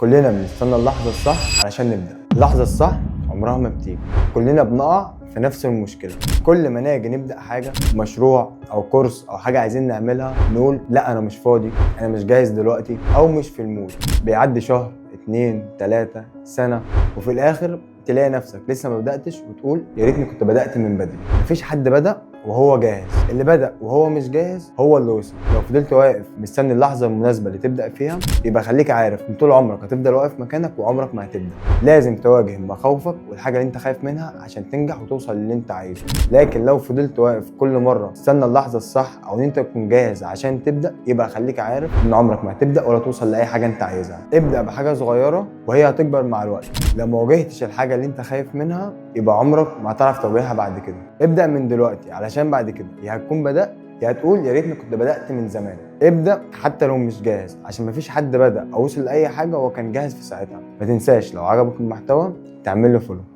كلنا بنستنى اللحظة الصح علشان نبدأ. اللحظة الصح عمرها ما بتيجي. كلنا بنقع في نفس المشكلة. كل ما نيجي نبدأ حاجة، مشروع أو كورس أو حاجة عايزين نعملها، نقول لا أنا مش فاضي، أنا مش جاهز دلوقتي، أو مش في ال mood. بيعدي شهر، 2، 3، سنة، وفي الآخر تلاقي نفسك لسه ما بدأتش وتقول يا ريتني كنت بدأت من بدري. مفيش حد بدأ وهو جاهز. اللي بدأ وهو مش جاهز هو اللي وصل. لو فضلت واقف مستني اللحظة المناسبة اللي تبدأ فيها، يبقى خليك عارف ان طول عمرك هتفضل واقف مكانك وعمرك ما هتبدأ. لازم تواجه مخاوفك والحاجة اللي انت خايف منها عشان تنجح وتوصل للي انت عايزه. لكن لو فضلت واقف كل مرة تستنى اللحظة الصح او ان انت تكون جاهز عشان تبدأ، يبقى خليك عارف ان عمرك ما هتبدأ ولا توصل لأي حاجة انت عايزها. ابدأ بحاجة صغيرة وهي هتكبر مع الوقت. لو ما واجهتش الحاجة اللي انت خايف منها، يبقى عمرك ما هتعرف تواجهها بعد كده. ابدأ من دلوقتي علشان بعد كده يا هتكون بدأت يا هتقول يا ريتني كنت بدأت من زمان. ابدأ حتى لو مش جاهز، عشان مفيش حد بدأ أو وصل لأي حاجة وهو كان جاهز في ساعتها. ما تنساش لو عجبك المحتوى تعمل له follow.